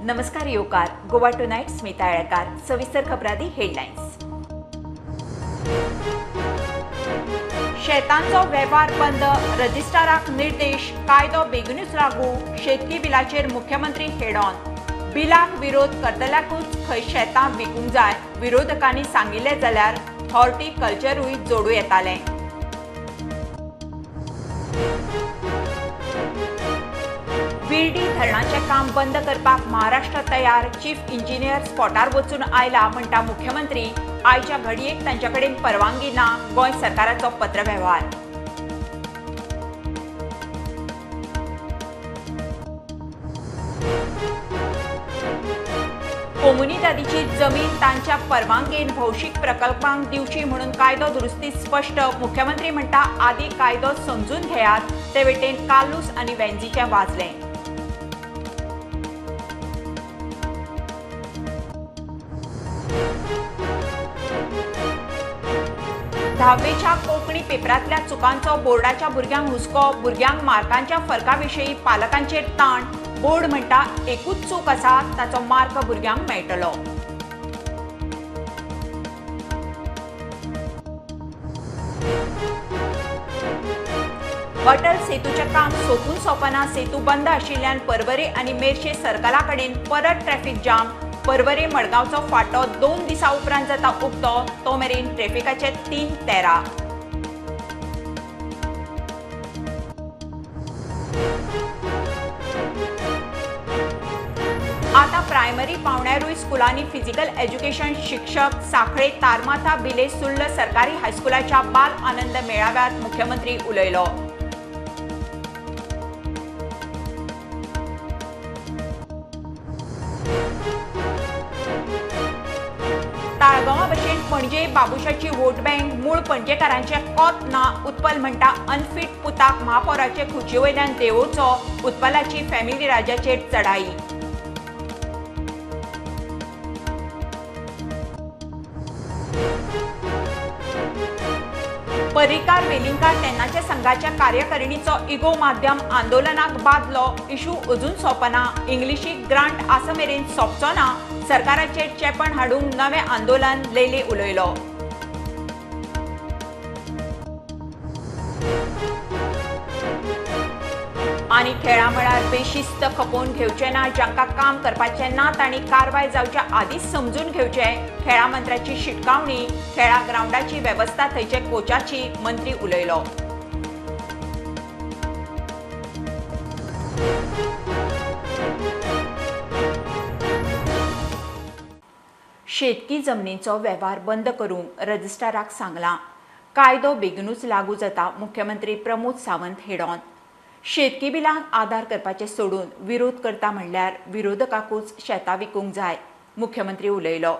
नमस्कार येवकार गोवा टुनायट स्मिता येळकार. सविस्तर खबरादी हेडलायन्स. शेतांचो वेव्हार बंद, रजिस्ट्राराक निर्देश, कायदो बेगीनूच लागू, शेतकी बिलाचेर मुख्यमंत्री हेड ऑन. बिलाक विरोध करतल्याकूच खंय शेतां विकूंक जाय, विरोधकांनी सांगिल्लें जाल्यार हॉर्टिकल्चरूय जोडूं येतालें. विर्डी धरणाचें काम बंद करपाक महाराष्ट्र तयार, चीफ इंजिनियर स्पॉटार वचून आयला म्हणटा मुख्यमंत्री. आयच्या घडयेक तांचे कडेन परवानगी ना, गोंय सरकाराचो पत्रवेव्हार. कोमुनिदादीची जमीन तांच्या परवानगेन भौशीक प्रकल्पांक दिवची म्हणून कायदो दुरुस्ती स्पश्ट. मुख्यमंत्री म्हणटा आदी कायदो समजून घेयात. ते वटेन कार्लूस आनी वेंजीचें वाजलें. धावेच्या कोंकणी पेपरांतल्या चुकांचो बोर्डाच्या भुरग्यांक हुस्को, भुरग्यांक मार्कांच्या फरका विशीं पालकांचेर ताण. बोर्ड म्हणटा एकूच चूक आसा, ताचो मार्क भुरग्यांक मेळटलो. अटल सेतूचें काम सोंपून सोंपना, सेतू बंद आशिल्ल्यान पर्वरे आनी मेरशे सर्कला कडेन परत ट्रॅफिक जाम. पर्वरे मडगांवचो फाटो 2 दिसां उपरांत जाता उक्तो, तो मेरेन ट्रॅफिकाचे 3:13. आता प्रायमरी पावंड्यारूय स्कुलांनी फिजिकल एज्युकेशन शिक्षक. सांखळे तारमाथा बिले सुर्ल सरकारी हायस्कुलाच्या बाल आनंद मेळाव्यात मुख्यमंत्री उलयलो. ताळगांवा भशेन पणजे बाबुशाची वोट बँक, मूळ पणजेकारांचें कोत ना. उत्पल म्हणटा अनफीट पुताक महापौराचे खुर्चे वयल्यान देंवोवचो. उत्पलाची फॅमिली राजाचेर चढाई. पर्रीकार वेलिंगकार तेन्नाच्या संघाच्या कार्यकारिणीचो इगो माध्यम आंदोलनाक बादलो. इशू अजून सोंपना, इंग्लिशीक ग्रांट आसा मेरेन सोंपचो ना. सरकाराचेर चेपण हाडूंक नवें आंदोलन, लेले उलयलो. आनी खेळा मळार बेशिस्त खपोवन घेवचे ना, जांकां काम करपाचें ना तांणी कारवाय जावच्या आदींच समजून घेवचें. खेळा मंत्र्याची शिटकावणी, खेळा ग्रावंडाची वेवस्था थंयचे कोचाची, मंत्री उलयलो. शेतकी जमनीचो वेव्हार बंद करूंक रजिस्ट्राराक सांगलां. कायदो बेगीनूच लागू जाता, मुख्यमंत्री प्रमोद सावंत हेड ऑन. शेतकी बिलांक आदार करपाचें सोडून विरोध करता म्हणल्यार विरोधकाकूच शेतां विकूंक जाय, मुख्यमंत्री उलयलो.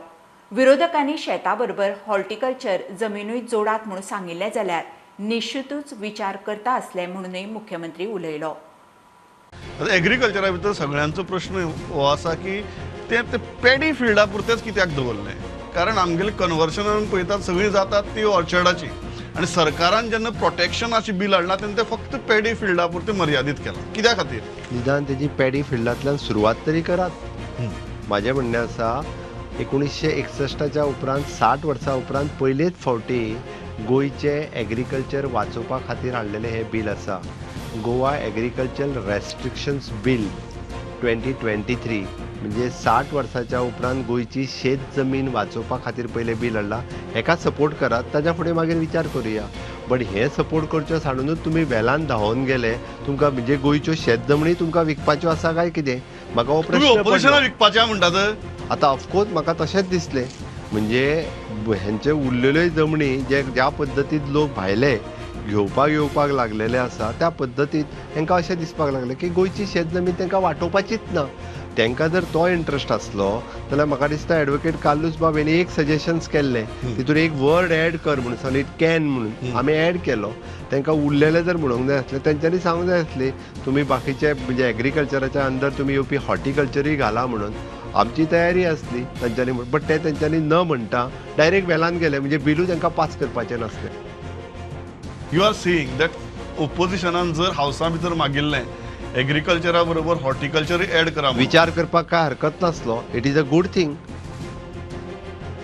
विरोधकांनी शेता बरोबर हॉर्टिकल्चर जमिनूय जोडात म्हणून सांगिल्लें जाल्यार निश्चितूच विचार करता आसले म्हणूनय मुख्यमंत्री उलयलो. एग्रीकल्चरा भितर सगळ्यांचो प्रश्न हो आसा की ते पेडी फिल्डा पुरतेच कित्याक दवरलें, कारण आमगेले कन्वर्शनान पळयतात सगळीं जातात ती ऑर्चर्डाची, आनी सरकारान जेन्ना प्रोटेक्शनाची बील हाडला तेन्ना ते फक्त पेडी फिल्डा पुरतें मर्यादीत केलां. कित्या खातीर? निदान तेजी पेडी फिल्डांतल्यान सुरवात तरी करात. म्हाजें म्हणणें आसा 1961 उपरांत 60 वर्सां उपरांत पयलेच फावटी गोंयचें एग्रीकल्चर वाचोवपा खातीर हाडलेलें हें बील आसा. गोवा एग्रीकल्चर रेस्ट्रिक्शन्स बील 2023 म्हणजे 60 वर्साच्या उपरांत गोंयची शेत जमीन वाचोवपा खातीर पयलें बील हाडलां. हेका सपोर्ट करात, ताच्या फुडें मागीर विचार करुया. बट हें सपोर्ट करचें साडुनूच तुमी वेलान धांवोन गेले. तुमकां म्हणजे गोंयच्यो शेत जमनी तुमकां विकपाच्यो आसा काय कितें? म्हाका हो प्रश्न विकपाचें म्हणटात आतां. ऑफकोर्स म्हाका तशेंच दिसलें, म्हणजे हेंचे उरलेल्यो जमनी जे ज्या पद्दतीन लोक भायले घेवपाक येवपाक लागलेले आसा त्या पद्दतीन तांकां अशें दिसपाक लागलें की गोंयची शेत जमीन तांकां वांटोवपाचीच ना. तांकां जर तो इंट्रस्ट आसलो जाल्यार म्हाका दिसता एडवोकेट कार्लूस बाब हेणी एक सजेशन्स केल्लें, तितून एक वर्ड एड कर म्हणून सांगलें, it can म्हणून आमी एड केलो. तांकां उरलेलें जर म्हणूंक जाय आसलें तेंच्यांनी सांगूंक जाय आसलें तुमी बाकीचे म्हणजे एग्रीकल्चराच्या अंदर तुमी येवपी हॉर्टिकल्चरूय घाला म्हणून. आमची तयारी आसली तांच्यांनी, बट ते तेंच्यांनी न म्हणटा डायरेक्ट वेलान गेले, म्हणजे बिलूय तांकां पास करपाचें नासलें. You are seeing that ओपोजिशनान जर हावसा भितर मागिल्लें एग्रीकल्चरा बरोबर हॉर्टिकल्चरूय एड करा म्हणून. विचार करपाक काय हरकत नासलो. It is a good thing.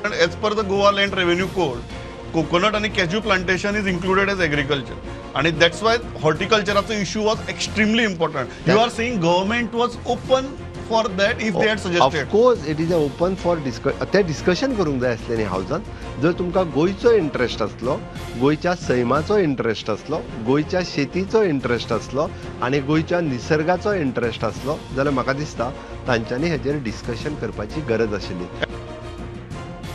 कारण as per the Goa land revenue code, coconut आनी cashew plantation is included as agriculture आणि that's why हॉर्टिकल्चराचो issue was extremely important. You are saying government was open for that if they had suggested. Of course it is a open for तें discussion करूंक जाय आसलें न्ही हावजान. जर तुमकां गोंयचो interest आसलो, गोंयच्या सैमाचो इंट्रस्ट आसलो, गोंयच्या शेतीचो इंट्रस्ट आसलो आनी गोंयच्या निसर्गाचो इंट्रस्ट आसलो जाल्यार म्हाका दिसता तांच्यांनी हेजेर डिस्कशन करपाची गरज आशिल्ली.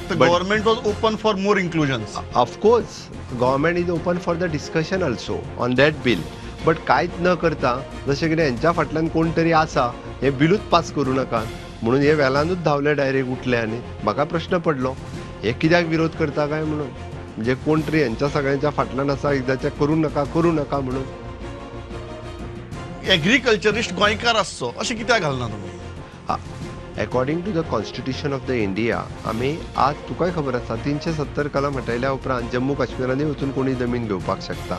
The government was open for more inclusions. Of course government is open for the discussion also on that bill. But कांयच न करता जशें कितें हेंच्या फाटल्यान कोण तरी आसा हें बिलूच पास करूं नाका म्हणून हे वेलानूच धांवले, डायरेक्ट उठले. आनी म्हाका प्रश्न पडलो हे कित्याक विरोध करता काय म्हणून, म्हणजे कोण तरी हेंच्या सगळ्यांच्या फाटल्यान आसा एकदाचें करूं नाका करूं नाका म्हणून. एग्रीकल्चरिस्ट गोंयकार आसचो अशें कित्याक घालना तुमी? According to the constitution of the India, आमी आज तुकाय खबर आसा 370 कलम हटयल्या उपरांत जम्मू काश्मीरानूय वचून कोणी जमीन घेवपाक शकता.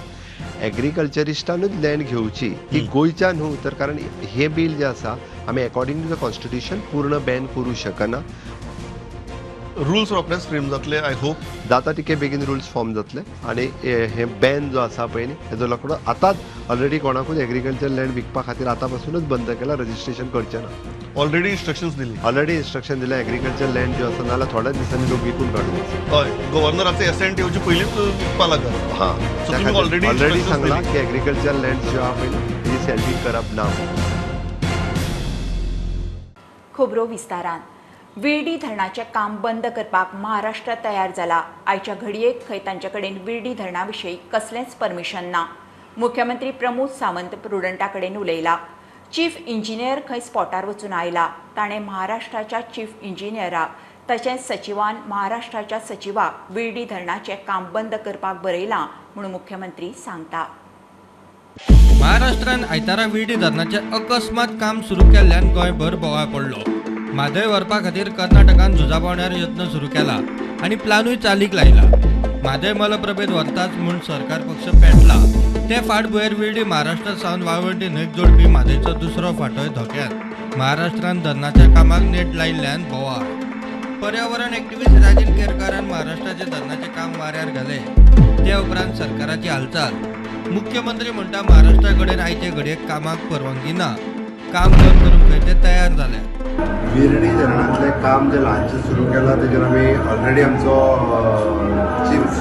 एग्रीकल्चरिस्टानूच लँड घेवची ती गोंयच्या न्हू तर, कारण हें बील जें आसा आमी अकॉर्डिंग टू the constitution पूर्ण बॅन करूं शकना. रुल्स रोखडेच फ्रेम जातले, I hope. जाता तितके बेगीन रुल्स फॉर्म जातले आनी हे बॅन जो आसा पळय न्ही हेजो रोकडो आतांच ऑलरेडी कोणाकूच एग्रीकल्चर लँड विकपा खातीर आतां पासूनच बंद केला, रजिस्ट्रेशन करचें ना. ऑलरेडी इन्स्ट्रक्शन्स दिली, ऑलरेडी इन्स्ट्रक्शन दिलें. एग्रीकल्चर लँड ज्यो आसा नाल्यार थोड्याच दिसांनी लोक विकून काडून. हय, गव्हर्नराचे एसेंट येवचे पयलींच विकपा लागत. हां, तुमी ऑलरेडी सांगलां की एग्रीकल्चर लँड ज्यो आहा पळय न्ही तेजी सेलिंग करप ना. खबरो विस्तारान. विर्डी धरणाचें काम बंद करपाक महाराष्ट्र तयार जाला. आयच्या घडयेक खंय तांचे कडेन विर्डी धरणा विशीं कसलेंच परमिशन ना. मुख्यमंत्री प्रमोद सावंत प्रुडंटा कडेन उलयला. चीफ इंजिनियर खंय स्पॉटार वचून आयला. ताणें महाराष्ट्राच्या चीफ इंजिनियराक तशेंच सचिवान महाराष्ट्राच्या सचिवाक विर्डी धरणाचें काम बंद करपाक बरयलां म्हूण मुख्यमंत्री सांगता. महाराष्ट्रान आयतारा विर्डी धरणाचें अकस्मात काम सुरू केल्ल्यान गोंयभर बोवाळ पडलो. म्हादय व्हरपा खातीर कर्नाटकान झुजा पावण्यार यत्न सुरू केला आनी प्लानूय चालीक लायला. म्हादय मलप्रभेद व्हरताच म्हूण सरकार पक्ष पेटला. ते फाटभुंयेर विर्डी महाराष्ट्रा सावन वाळवंटी न्हंयक जोडपी म्हादयचो दुसरो फांटोय धोक्यात. महाराष्ट्रान धरणाच्या कामाक नेट लायिल्ल्यान बोवाळ. पर्यावरण एक्टिविस्ट राजन केरकारान महाराष्ट्राचे धरणाचें काम वाऱ्यार घालें. ते उपरांत सरकाराची हालचाल. मुख्यमंत्री म्हणटा महाराष्ट्रा कडेन आयचे घडयेक कामाक परवानगी ना. काम बंद करूंक खंय ते तयार जाले. विर्डी धरणांतलें काम जें ल्हानशें सुरू केलां तेजेर आमी ऑलरेडी आमचो चीफ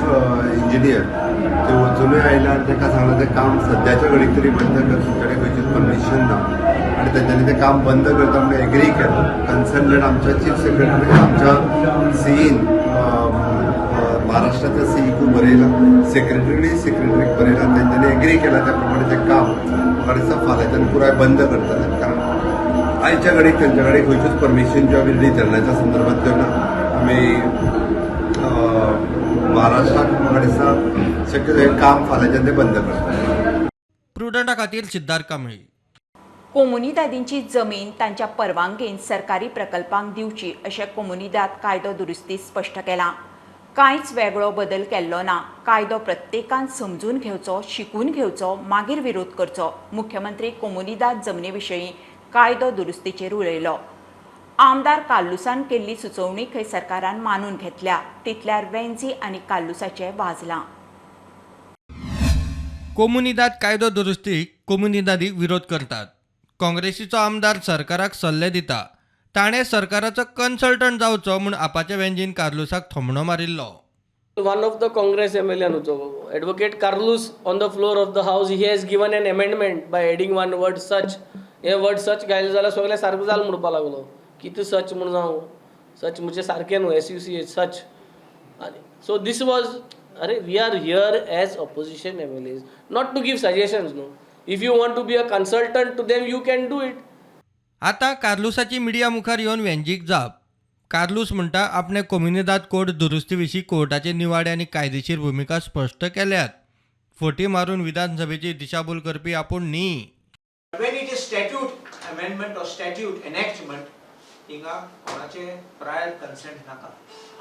इंजिनियर ते वचुनूय आयला आनी ताका सांगलां तें काम सद्याच्या घडीक तरी बंद कर, तुमचे कडेन खंयचीच परमिशन ना आनी तेंच्यांनी तें काम बंद करता म्हणून एग्री केलां. कन्सर्न आमच्या चीफ सेक्रेटरी आमच्या सीईन महाराष्ट्राच्या सीईकूय बरयलां, सेक्रेटरी सेक्रेटरीक बरयलां, तेंच्यांनी एग्री केलां. त्या प्रमाणे तें काम म्हाका दिसता फाल्यांच्यान पुराय बंद करतले, कारण आयच्या घडीक तेंच्या कडेन खंयच्योच परमिशन ज्यो विर्डी धरणाच्या संदर्भांतल्यो ना. आमी महाराष्ट्राक म्हाका दिसता शक्यतो हें काम फाल्यांच्यान तें बंद करतले. प्रुडंटा खातीर सिद्धार्थ कांबळी. कोमुनिदादींची जमीन तांच्या परवानगेन सरकारी प्रकल्पांक दिवची अशें कोमुनिदाद कायदो दुरुस्ती स्पश्ट केला. कांयच वेगळो बदल केल्लो ना. कायदो प्रत्येकान समजून घेवचो, शिकून घेवचो, मागीर विरोध करचो. मुख्यमंत्री कोमुनिदाद जमनी विशीं कायदो दुरुस्तीचेर उलयलो. आमदार कार्लुसान केल्ली सुचोवणी खंय सरकारान मानून घेतल्या. तितल्यार वेंझी आनी कार्लुसाचें वाजलां. कोमुनिदाद कायदो दुरुस्तीक कोमुनिदादी विरोध करतात. काँग्रेसीचो आमदार सरकाराक सल्ले दिता. ताणें सरकाराचो कन्सल्टंट जावचो म्हूण आपाच्या वेंजीन कार्लुसाक थोमणो मारिल्लो. One of the Congress MLA advocate Carlos on the floor of the house he has given an amendment by adding one word such. हे वर्ड सच घायले जाल्यार सगळें सारकें जालें म्हणपाक लागलो. कितें सच म्हूण जावं, सच म्हणजे सारकें न्हू, SUCH सच. आनी सो these was, अरे we are here as opposition MLAs not to give suggestions न्हू. If you want to be a consultant to them you can do it. आतां कार्लुसाची मिडिया मुखार येवन वेंजीक जाप. कार्लूस म्हणटा आपणे कोमुनिदाद कोड दुरुस्ती विशीं कोर्टाचे निवाडे आनी कायदेशीर भुमिका स्पश्ट केल्यात. फटी मारून विधानसभेची दिशाभूल करपी आपूण न्ही. When it is statute amendment or statute enactment, हिंगा कोणाचे prior consent नाका,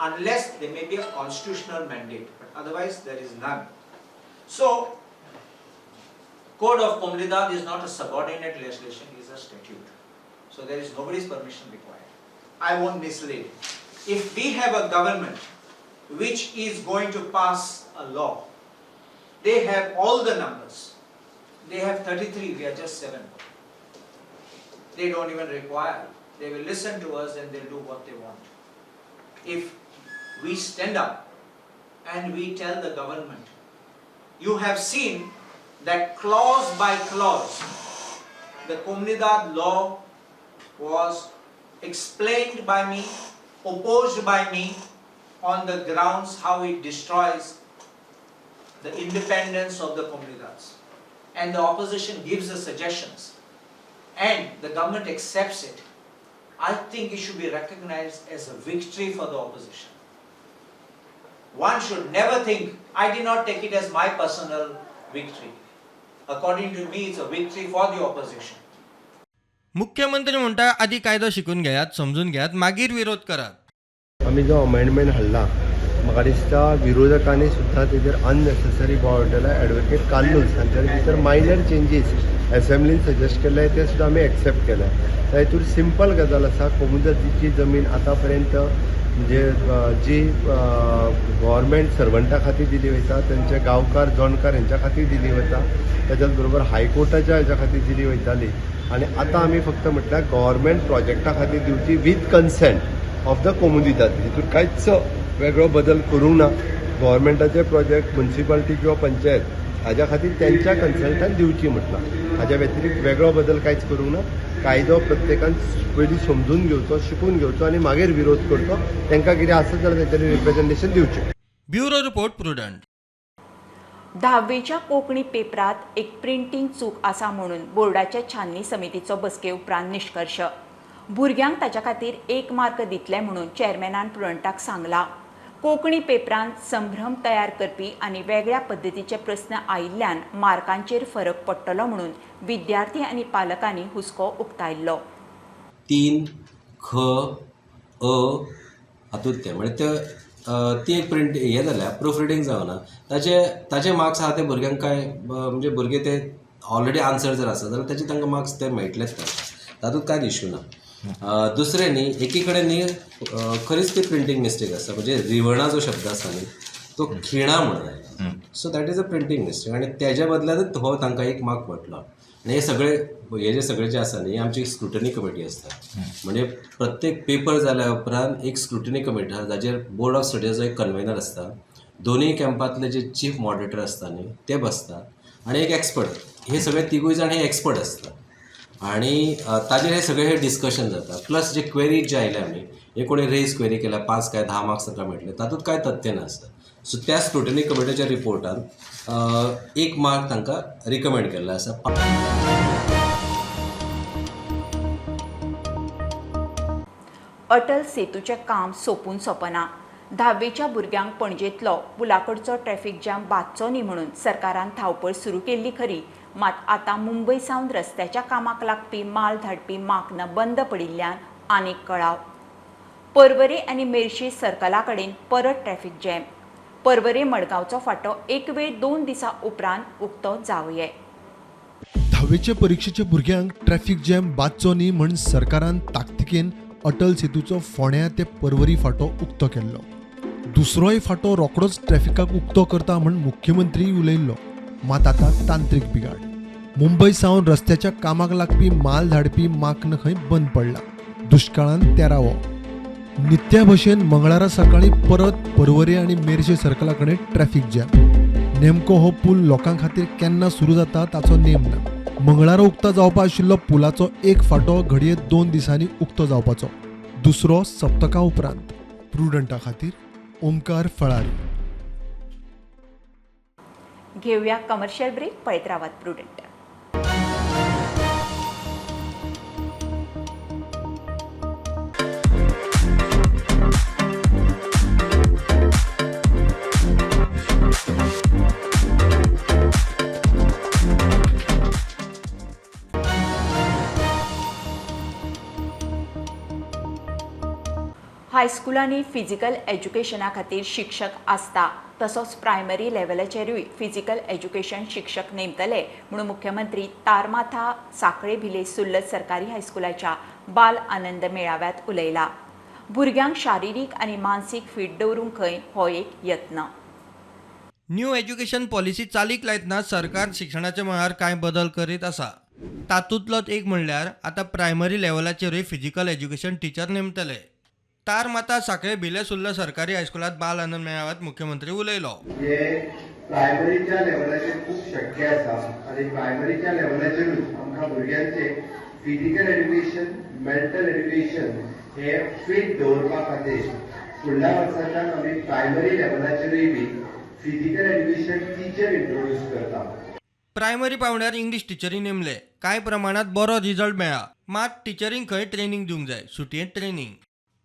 unless there may be a constitutional mandate, but otherwise there is none. So Code of Comunidade is not a subordinate legislation, it is a statute. So there is nobody's permission required. I won't mislead. If we have a government which is going to pass a law, they have all the numbers. They have 33, we are just 7. They don't even require. They will listen to us and they'll do what they want. If we stand up and we tell the government, you have seen that clause by clause, the Comunidade law was explained by me, opposed by me on the grounds how it destroys the independence of the Comunidades. And the opposition gives the suggestions and the government accepts it. I think it should be recognized as a victory for the opposition. One should never think, I did not take it as my personal victory. According to me, it's a victory for the opposition. मुख्यमंत्री म्हणटा आदी कायदो शिकून घेयात, समजून घेयात, मागीर विरोध करात. आमी जो अमेंडमेंट हाडला, म्हाका दिसता विरोधकांनी सुद्दां तेजेर अननेसेसरी बोवाळ उठयला. एडवोकेट कार्लूस हांच्या भितर मायनर चेंजीस एसेंब्लीन सजेस्ट केले, ते सुद्दां आमी एक्सेप्ट केले. त्या हितूर सिंपल गजाल आसा, कोमुनिदादीची जमीन आतां पर्यंत म्हणजे जी गव्हर्मेंट सर्वंटा खातीर दिली वयता, तेंचे गांवकार जोणकार हेंच्या खातीर दिली वता, तेच्याच बरोबर हायकोर्टाच्या हेच्या खातीर दिली वयताली, आनी आतां आमी फक्त म्हटल्यार गव्हर्मेंट प्रोजेक्टा खातीर दिवची with consent of the Comunidade. हितूर कांयच वेगळो बदल करूंक ना. गव्हर्मेंटाचे प्रोजेक्ट मुन्सिपालिटी किंवा पंचायत हाज्या खातीर तेंच्या कन्सल्टान दिवची म्हटलां. हाज्या व्यतिरिक्त वेगळो बदल कांयच करूंक ना. कायदो प्रत्येकान पयलीं समजून घेवचो, शिकून घेवचो आनी मागीर विरोध करचो. तांकां कितें आसत जाल्यार तेंच्यांनी रिप्रेजेंटेशन दिवचें. Bureau report, Prudent. धावेच्या कोंकणी पेपरात एक प्रिंटींग चूक आसा म्हणून बोर्डाच्या छाननी समितीचो बसके उपरांत निश्कर्श. भुरग्यांक ताच्या खातीर 1 मार्क दितले म्हणून चेअरमॅनान प्रुडंटाक सांगला. कोंकणी पेपरांत संभ्रम तयार करपी आनी वेगळ्या पद्दतीचे प्रस्न आयिल्ल्यान मार्कांचेर फरक पडटलो म्हणून विद्यार्थी आनी पालकांनी हुस्को उक्तायल्लो. 3 ख अ हातूंत तें म्हणजे ती एक प्रिंट हें जाल्या, प्रूफ रिडींग जावना. ताचे मार्क्स आहा ते भुरग्यांक कांय म्हणजे भुरगे ते ऑलरेडी आन्सर जर आसा जाल्यार ताचे तांकां मार्क्स ते मेळटलेच, तातूंत कांयच इश्यू ना. दुसरें न्ही, एकी कडेन न्ही खरीच ती प्रिंटींग मिस्टेक आसा, म्हणजे रिवणा जो शब्द आसा न्ही तो खिणा म्हणून आयला. So that is a printing mistake आनी तेज्या बदल्यातच हो तांकां 1 मार्क पडलो. आनी हे सगळे हे जे सगळे जे आसा न्ही, आमची स्क्रुटनी कमिटी आसता, म्हणजे प्रत्येक पेपर जाल्या उपरांत एक स्क्रुटनी कमिटी आसा जाचेर बोर्ड ऑफ स्टडीजो एक कन्वेनर आसता, दोनूय कॅम्पांतले जे चीफ मॉडरेटर आसता न्ही ते बसता आनी एक एक्सपर्ट, हे सगळे तिगूय जाण हे एक्सपर्ट आसता आनी ताजेर हे सगळे हे डिस्कशन जाता. प्लस जे क्वेरीज जे आयले आमी, हे कोणी रेज क्वेरी केल्या 5 काय 10 मार्क्स तांकां मेळटले, तातूंत कांय तथ्य नासता. सो त्या स्क्रुटनी कमिटीच्या रिपोर्टान 1 मार्क तांकां रिकमेंड केल्लो आसा. अटल सेतूचें काम सोंपून सोंपना. धावेच्या भुरग्यांक पणजेंतलो पुलाकडचो ट्रॅफिक जॅम बादचो न्ही म्हणून सरकारान धांवपळ सुरू केल्ली खरी, मात आतां मुंबय सावन रस्त्याच्या कामाक लागपी माल धाडपी माक्न बंद पडिल्ल्यान आनीक कळाव. पर्वरे आनी मेरशे सर्कला कडेन परत ट्रॅफिक जॅम. पर्वरे मडगांवचो फाटो एक वेळ 2 दिसां उपरांत उक्तो जावये. धावेच्या परिक्षेच्या भुरग्यांक ट्रॅफिक जॅम बादचो न्ही म्हण सरकारान ताकतिकेन अटल सेतूचो फोंड्या ते पर्वरी फाटो उक्तो केल्लो. दुसरोय फाटो रोकडोच ट्रॅफिकाक उक्तो करता म्हण मुख्यमंत्री उलयल्लो, मात आतां तांत्रीक बिगाड. मुंबय सावन रस्त्याच्या कामाक लागपी माल धाडपी माक्न खंय बंद पडला. दुष्काळान तेरावो. नित्या भशेन मंगळारा सकाळी परत पर्वरी आनी मेरशे सर्कला कडेन ट्रॅफिक जॅम. नेमको हो पूल लोकां खातीर केन्ना सुरू जाता ताचो नेम ना. मंगळारा उक्तो जावपा आशिल्लो पुलाचो एक फाटो घडये 2 दिसांनी उक्तो जावपाचो, दुसरो सप्तका उपरांत. प्रुडंटा खातीर ओमकार फळारी. घेऊया कमर्शियल ब्रेक. पळयत रावात प्रुडंट. हायस्कुलांनी फिजिकल एज्युकेशना खातीर शिक्षक आसता, तसोच प्रायमरी लेव्हलाचेरूय फिजिकल एज्युकेशन शिक्षक नेमतले म्हणून मुख्यमंत्री तारमाथा साखळे भिले सुल्लत सरकारी हायस्कुलाच्या बाल आनंद मेळाव्यात उलयला. भुरग्यांक शारिरीक आनी मानसीक फीट दवरूंक खंय हो एक यत्न. न्यू एज्युकेशन पॉलिसी चालीक लायतना सरकार शिक्षणाच्या मळार कांय बदल करीत आसा. तातूंतलोच एक म्हणल्यार आतां प्रायमरी लेव्हलाचेरूय फिजिकल एज्युकेशन टिचर नेमतले. तारमाता साखळे भिले सुर्ला सरकारी हायस्कुलांत बाल आनंद मेळाव्यात मुख्यमंत्री उलयलो. हे प्रायमरीच्या लेवलाचेर खूब शक्य आसा आनी प्रायमरीच्या लेवलाचेरूच आमकां भुरग्यांचे फिजिकल एड्युकेशन, मेंटल एड्युकेशन हे फीट दवरपा खातीर फुडल्या वर्साच्यान आमी प्रायमरी लेवलाचेरूय बी फिजिकल एड्युकेशन टिचर इंट्रोड्यूस करता. प्रायमरी पावंड्यार इंग्लीश टिचरी नेमले. कांय प्रमाणात बरो रिजल्ट मेळ्ळा, मात टिचरींक खंय ट्रेनींग दिवंक जाय, सुटयेंत ट्रेनींग.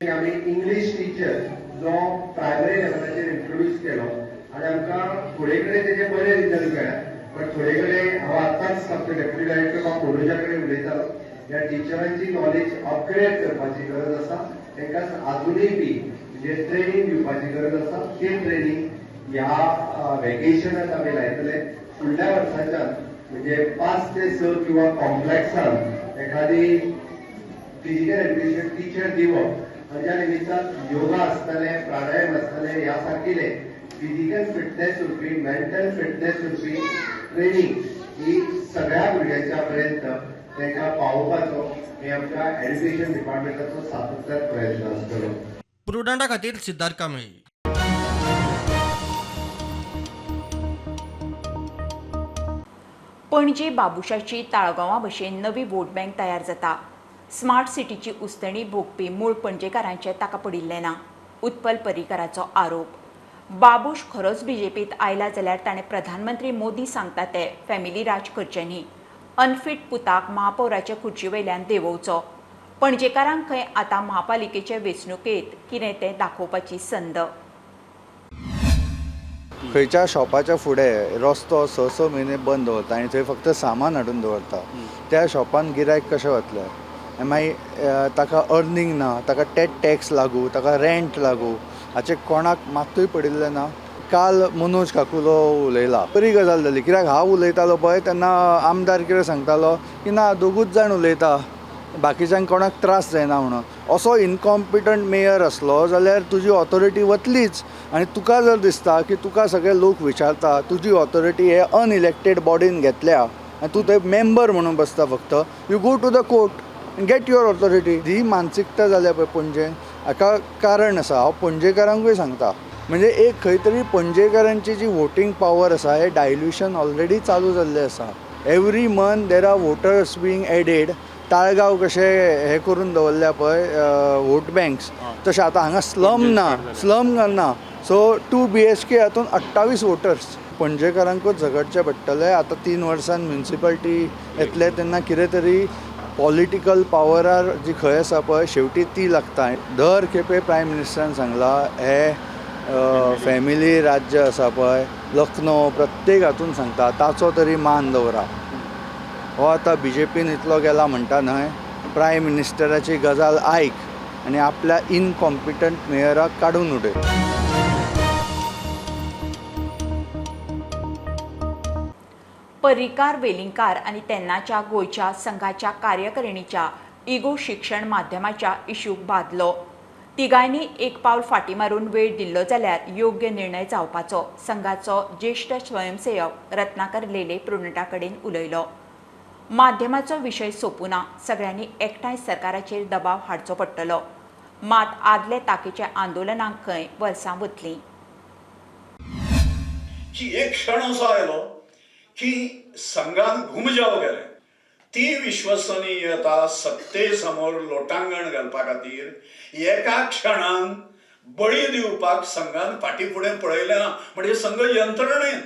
आमी इंग्लीश टिचर जो प्रायमरी लेवलाचेर इंट्रोड्यूस केलो आनी आमकां थोडे कडेन तेजे बरे रिजल्ट मेळ्ळे, बट थोडे कडेन हांव आतांच आमचे डेप्युटी डायरेक्टर बाब मनोजा कडेन उलयतालो, ह्या टिचरांची नॉलेज अपग्रेड करपाची गरज आसा. तांकां आजुनूय बी म्हणजे ट्रेनींग दिवपाची गरज आसा. ती ट्रेनींग ह्या वेकेशनाक आमी लायतले. फुडल्या वर्साच्यान म्हणजे 5 ते 6 किंवा कॉम्प्लेक्सान एखादी फिजिकल एज्युकेशन टिचर दिवप आनी ज्या निमित्तान योगा आसतले, प्राणायाम आसतले, ह्या सारकिले फिजिकल फिटनेस उरपी, मेंटल फिटनेस उरपी ट्रेनींग ही सगळ्या भुरग्यांच्या पर्यंत तांकां पावोवपाचो हे आमच्या एज्युकेशन डिपार्टमेंटाचो सातत्यान प्रयत्न आसतलो. प्रुडंटा खातीर सिद्धार्थ कांबळी. पणजी बाबुशाची ताळगांवां भशेन नवी वोट बँक तयार जाता. स्मार्ट सिटीची उस्तणी भोगपी मूळ पणजेकारांचें ताका पडिल्लें ना, उत्पल पर्रीकाराचो आरोप. बाबूश खरोच बीजेपींत आयला जाल्यार ताणें प्रधानमंत्री मोदी सांगता ते फॅमिली राज करचें न्ही. अनफीट पुताक महापौराचे खुर्ची वयल्यान देंवोवचो. पणजेकारांक खंय आतां म्हापालिकेचे वेंचणुकेंत कितें तें दाखोवपाची संद. खंयच्या शॉपाच्या फुडें रस्तो 6-6 म्हयने बंद दवरता आनी थंय फक्त सामान हाडून दवरता, त्या शॉपान गिरायक कशें वतलें? मागीर ताका अर्निंग ना, ताका टॅक्स लागू, ताका रेंट लागू, हाचें कोणाक मात्तूय पडिल्लें ना. काल मनोज काकुलो उलयला, बरी गजाल जाली, कित्याक हांव उलयतालो पळय तेन्ना आमदार कितें सांगतालो की ना दोगूच जाण उलयता, बाकीच्यांक कोणाक त्रास जायना म्हणून. असो इनकॉम्पिटंट मेयर आसलो जाल्यार तुजी ऑथॉरिटी वतलीच. आनी तुका जर दिसता की तुका सगळे लोक विचारता, तुजी ऑथॉरिटी हे अनइलेक्टेड बॉडीन घेतल्या आनी तूं थंय मेंबर म्हणून बसता फक्त, you go to the court and get your authority. ही मानसिकता जाल्या पळय पणजेन, हाका कारण आसा. हांव पणजेकारांकूय सांगता, म्हणजे एक खंय तरी पणजेकारांची जी वोटींग पावर आसा हे डायल्युशन ऑलरेडी चालू जाल्लें आसा. Every month there are voters being added. Taleigao कशें हें करून दवरल्या पळय वोट बँक्स, तशें आतां हांगा स्लम ना, स्लम ना. सो 2 BHK हातून 28 वोटर्स. पणजेकारांकूच झगडचें पडटलें. आतां 3 वर्सान म्युनिसिपालिटी येतले तेन्ना कितें तरी पॉलिटिकल पावरार जी खंय आसा पळय शेवटी ती लागता. दर खेपे प्रायम मिनिस्टरान सांगलां हे फॅमिली राज्य आसा पळय, लखनौ प्रत्येक हातून सांगता ताचो तरी मान दवरा. हो आतां बीजेपीन इतलो गेला म्हणटा न्हय, प्रायम मिनिस्टराची गजाल आयक आनी आपल्या इनकॉम्पिटंट मेयराक काडून उडय. पर्रीकार वेलिंगकार आनी तेन्नाच्या गोंयच्या संघाच्या कार्यकारिणीच्या इगो शिक्षण माध्यमाच्या इशूक बादलो. तिगांयनी एक पावल फाटी मारून वेळ दिल्लो जाल्यार योग्य निर्णय जावपाचो संघाचो ज्येश्ठ स्वयंसेवक रत्नाकर लेले प्रुडंटा कडेन उलयलो. माध्यमाचो विशय सोंपुना, सगळ्यांनी एकठांय सरकाराचेर दबाव हाडचो पडटलो. मात आदले ताकीच्या आंदोलनाक खंय वर्सां वतलीं. की एक क्षण असो आयलो की संघान घुमजाव केलें. ती विश्वसनीयता सत्तेसमोर लोटांगण घालपा खातीर एका क्षणान बळी दिवपाक संघान फाटी फुडें पळयलें ना. म्हणजे संघ यंत्रणेन,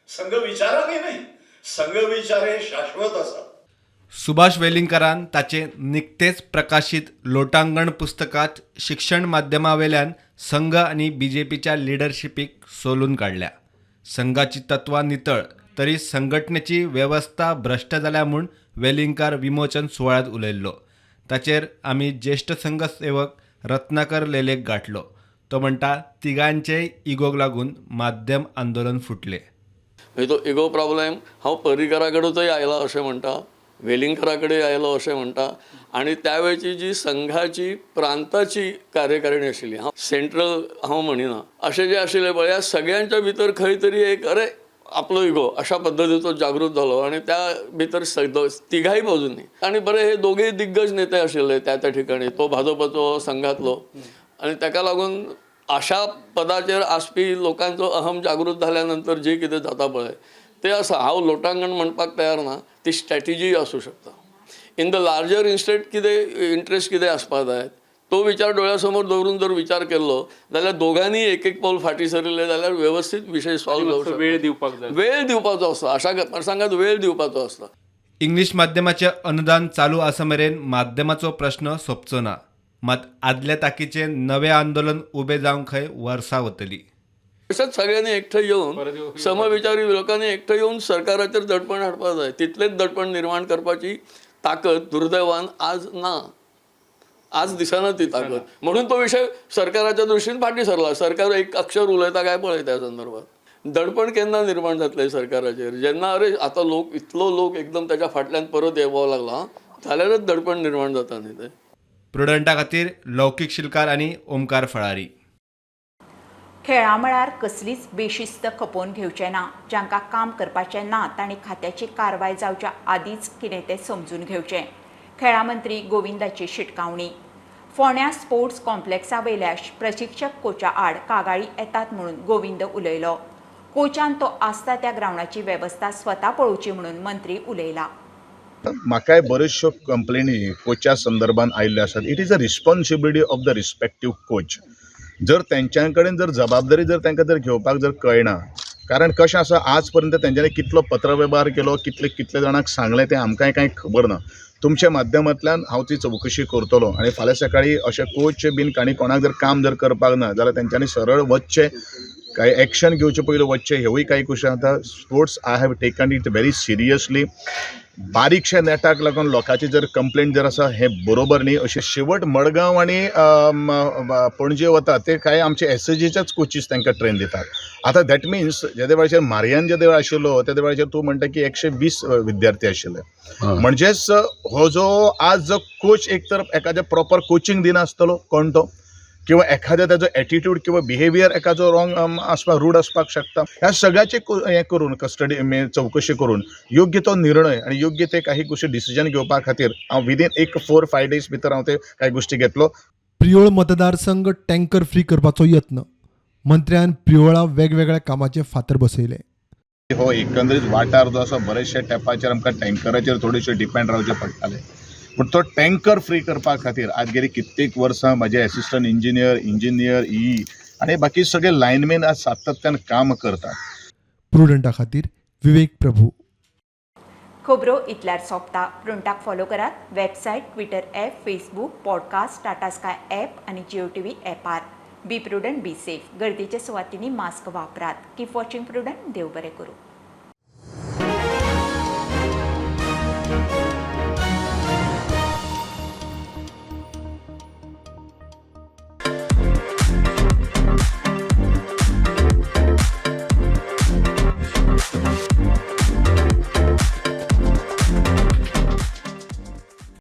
संघ विचारांनी न्हय, संघ विचार हे शाश्वत आसात. सुभाष वेलिंगकारान ताचे निकतेच प्रकाशीत लोटांगण पुस्तकात शिक्षण माध्यमावेल्यान संघ आनी बीजेपीच्या लिडरशिपीक सोलून काडल्या. संघाची तत्वां नितळ तरी संघटनेची वेवस्था भ्रश्ट जाल्या म्हूण वेलिंगकार विमोचन सुवाळ्यांत उलयल्लो. ताचेर आमी ज्येश्ठ संघ सेवक रत्नाकर लेलेक गाठलो. तो म्हणटा तिगांचेय इगोक लागून माध्यम आंदोलन फुटले. म्हणजे तो इगो प्रॉब्लेम हांव पर्रीकरा कडेनूय आयला अशें म्हणटा, वेलिंगकरा कडेन आयलो अशें म्हणटा आनी त्यावेळची जी संघाची प्रांताची कार्यकारिणी आशिल्ली, हांव सेंट्रल हांव म्हणिना, अशें जें आशिल्लें पळय, ह्या सगळ्यांच्या भितर खंय तरी एक अरे आपलो इगो अशा पद्दतीचो जागृत जालो आनी त्या भितर तिघाय बाजूंनी. आनी बरें हे दोगूय दिग्गज नेते आशिल्ले त्या त्या ठिकाणी, तो भाजपाचो संघातलो आनी ताका लागून अशा पदाचेर आसपी लोकांचो अहम जागृत जाल्या नंतर जे कितें जाता पळय ते आसा. हांव लोटांगण म्हणपाक तयार ना, ती स्ट्रॅटेजी आसूं शकता. इन the larger इन्स्टेट कितें इंट्रस्ट कितें आसपाक जाय तो विचार डोळ्यासमोर दवरून जर विचार केलो जाल्यार दोगांनी एक एक पावल फाटीं सरिल्लें जाल्यार वेवस्थीत विशय सॉल्व जावंक शकता. वेळ दिवपाक जाय, वेळ दिवपाचो आसता अशा प्रसंगात वेळ दिवपाचो आसता. इंग्लीश माध्यमाचें अनुदान चालू आसा मेरेन माध्यमाचो प्रश्न सोंपचो ना, मात आदल्या ताकीचें नवें आंदोलन उबें जावंक खंय वर्सां वतली. तशेंच सगळ्यांनी एकठांय येवन समविचारी लोकांनी एकठांय येवन सरकाराचेर दडपण हाडपाक जाय. तितलेंच दडपण निर्माण करपाची ताकद दुर्दैवान आज ना, आज दिसना ती ताकद, म्हणून तो विशय सरकाराच्या दृश्टीन फाटीं सरला. सरकार एक अक्षर उलयता काय पळय त्या संदर्भात. दडपण केन्ना निर्माण जातलें सरकाराचेर, जेन्ना अरे आतां लोक इतलो लोक एकदम ताच्या फाटल्यान परत येवपाक लागला जाल्यारच दडपण निर्माण जाता न्ही तें. प्रुडंटा खातीर लौकीक शिलकार आनी ओमकार फळारी. खेळा मळार कसलीच बेशिस्त खपोवन घेवचें ना. जांकां काम करपाचें ना तांणी खात्याची कारवाय जावच्या आदींच कितें तें समजून घेवचें, खेळा मंत्री गोविंदाची शिटकावणी. फोंड्या स्पोर्ट्स कॉम्प्लेक्सा वयल्या प्रशिक्षक कोचा आड कागाळी येतात म्हणून गोविंद उलयलो. कोचान तो आसता त्या ग्रावंडाची वेवस्था स्वता पळोवची म्हणून मंत्री उलयला. म्हाकाय बऱ्योचश्यो कंप्लेनी कोचा संदर्भात आयिल्ल्यो आसात. It is a responsibility of the respective coach. जर तेंच्या कडेन जर जबाबदारी जर तांकां जर घेवपाक जर कळना, कारण कशें आसा आज पर्यंत तेंच्यांनी कितलो पत्रवेव्हार केलो, कितले कितले जाणांक सांगलें तें आमकांय कांय खबर ना. तुमच्या माध्यमांतल्यान हांव ती चवकशी करतलो आनी फाल्यां सकाळीं अशें कोच बीन आनी कोणाक जर काम जर करपाक ना जाल्यार तेंच्यांनी सरळ वचचें, कांय एक्शन घेवचे पयलीं वचचें, हेवूय कांय गोश्टी आतां sports I have taken it very seriously. बारीकशे नेटाक लागून लोकांची जर कंप्लेंट जर आसा हें बरोबर न्ही. अशें शेवट मडगांव आनी पणजे वता ते कांय आमचे एसएजीच्याच कोचीस तांकां ट्रेन दितात. आतां that means जेदे वेळाचेर मार्यान जेदे वेळ आशिल्लो तेदे वेळाचेर तूं म्हणटा की 120 विद्यार्थी आशिल्ले, म्हणजेच हो जो आज जो कोच एक तर एखाद्या प्रॉपर कोचिंग दिनासतलो कोण तो, किंवा एखाद्या ताजो एटिट्यूड किंवा बिहेवियर एखादो रॉंग आसपाक, रूड आसपाक शकता. ह्या सगळ्याचे हें करून कस्टडी चवकशी करून योग्य तो निर्णय आनी योग्य ते काही गोश्टी डिसिजन घेवपा खातीर हांव विदीन एक 4-5 डेज भितर हांव ते कांय गोश्टी घेतलो. प्रियोळ मतदारसंघ टँकर फ्री करपाचो यत्न, मंत्र्यान प्रियोळा वेगवेगळ्या कामाचे फातर बसयले. हो एकंदरीत वाठार जो आसा बरेचशे टेपाचेर आमकां टँकराचेर थोडेशे डिपेंड रावचे पडटाले, पूण तो टँकर फ्री करपा खातीर आज गेली कित्येक वर्सां म्हजे एसिस्टंट इंजिनियर, इंजिनियर ई आनी बाकी सगळे लायनमॅन आज सातत्यान काम करतात. प्रुडंटा खातीर विवेक प्रभू. खबरो इतल्यार सोंपता. प्रुडंटाक फॉलो करात website, Twitter app, Facebook, podcast, Tata Sky app आनी जिओ टीव्ही ॲपार. Be prudent, be safe. गर्दीच्या सुवातींनी मास्क वापरात. Keep watching Prudent. देव बरें करूं.